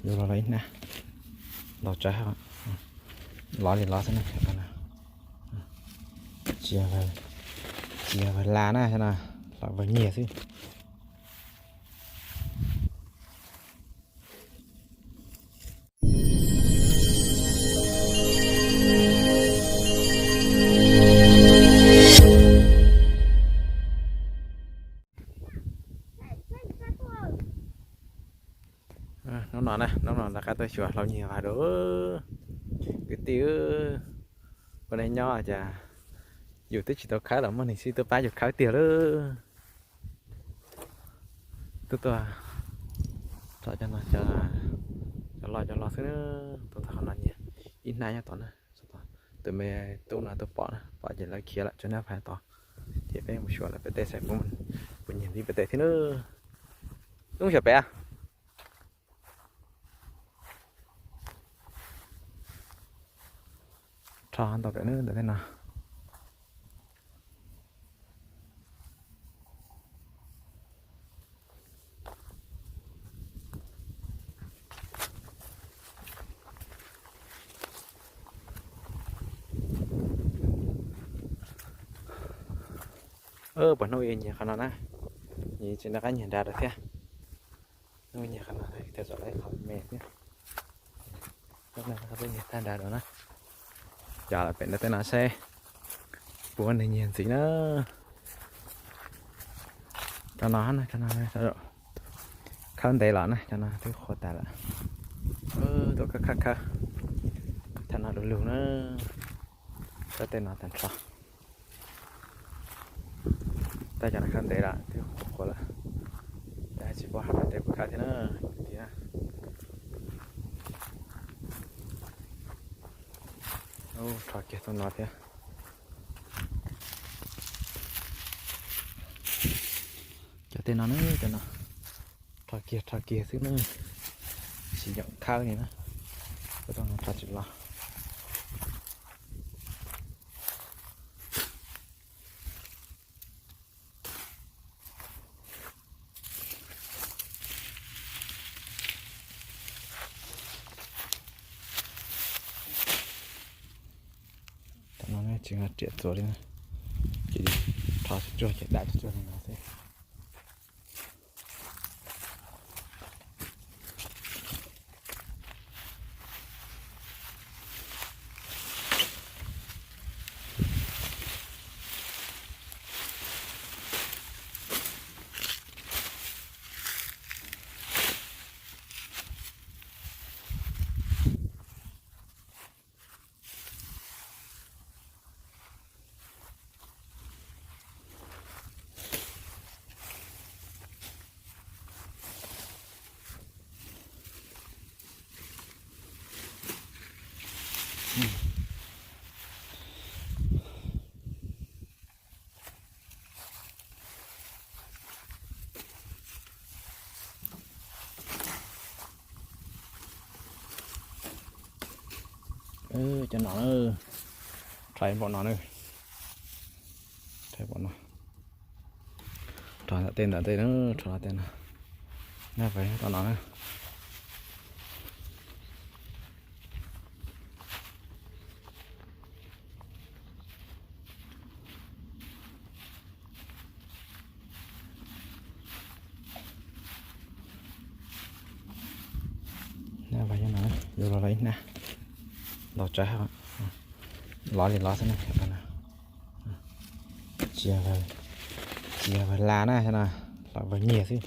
Yuav los los ib hnab, los tsawv, los li los xwb na. Tsis yog vawg la na, no los vawg nyiag xwb. Hnub no na, hnub no rov qab tuaj xyuas hlau nyiag vas dua. Kwv tij, ua neej nyob cas yus twb tsis tau khawb los muaj neeg xij tuaj pab yus khawb tiag lawm. Tuaj tuaj, cov no, cov loj cov loj xwb. Tuaj txog qhov no nyiag ib hnab nyob tod na. Tus me tub no tuaj pom na, pom ces lawv khiav lawm tso nab pais tod. Ces peb mus xyuas lawv pem teb saib puas nyiag ntxiv pem teb thiab na. Wb mus xyuas pem. Rho ntau pem na, ntawm tej no. Puas hnub ib nyiag qhov no na, nyiag tsis nco qab nyiag nrad rau thiab. Hnub nyiag qhov no thiaj txom lawv qhov me thiab. Hnub no qhov twb nyiag tag nrad rau na. Cov lawm pem ntawm tej no seb puas nyiag ntxiv na. Cov no na, cov no khawb ntev los na, cov no twb qhuav tas lawm. Tuaj khawb khawb khawb, thaj no du lug na. Khawb tej no tag nrho. Tab cov no khawb ntev lawm twb qhuav qhuav lawm. Tab tsis paub hais tias puas khawb thiab na. Rho kiag tau no thiab. Cov tej no na, cov no rho kiag rho kiag xwb na, tsis nco khawb li na. Rho tsis los. Tam no tsis nqa riam txuas li, ces rho tsuag tsuag ces dam tsuag tsuag li no xwb. Cov no, rho npaum no na, rho npaum no, rho ntawm tej ntawm tej na, rho tej no, nab pais tom no na. Nab pais no, yuav los los ib hnab, los tsawv, los li los xwb na. Tsis yog, tsis yog vawg la na, no los vawg nyiag xwb.